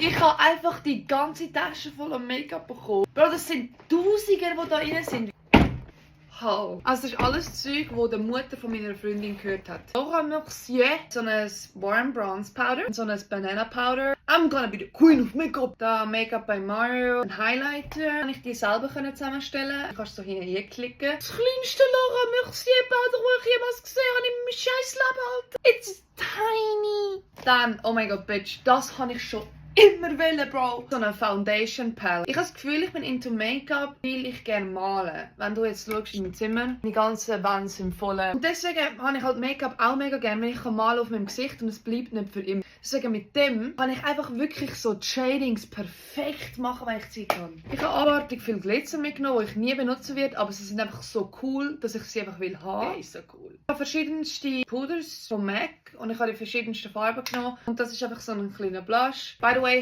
Ich habe einfach die ganze Tasche voller Make-up bekommen. Bro, das sind Tausiger, die da rein sind. Also das ist alles Zeug, das der Mutter von meiner Freundin gehört hat. Laura Mercier, so ein Warm Bronze Powder, so ein Banana Powder. I'm gonna be the queen of Make-up. Da Make-up bei Mario, ein Highlighter. Kann ich die selber zusammenstellen. Du kannst so hinklicken. Das kleinste Laura Mercier Powder, das ich jemals gesehen habe in meinem scheiß Leben, Alter. It's tiny. Dann, oh mein Gott, Bitch, das habe ich schon immer wollen, Bro. So eine Foundation Palette. Ich habe das Gefühl, ich bin into Make-up, weil ich gerne male. Wenn du jetzt schaust in meinem Zimmer, die ganzen Wände sind voll. Und deswegen habe ich halt Make-up auch mega gerne, wenn ich malen auf meinem Gesicht und es bleibt nicht für immer. Deswegen mit dem kann ich einfach wirklich so die Shadings perfekt machen, wenn ich Zeit habe. Ich habe abartig viel Glitzer mitgenommen, die ich nie benutzen werde, aber sie sind einfach so cool, dass ich sie einfach will haben. Okay, so cool. Ich habe verschiedenste Puders von MAC und ich habe die verschiedensten Farben genommen. Und das ist einfach so ein kleiner Blush. By the way,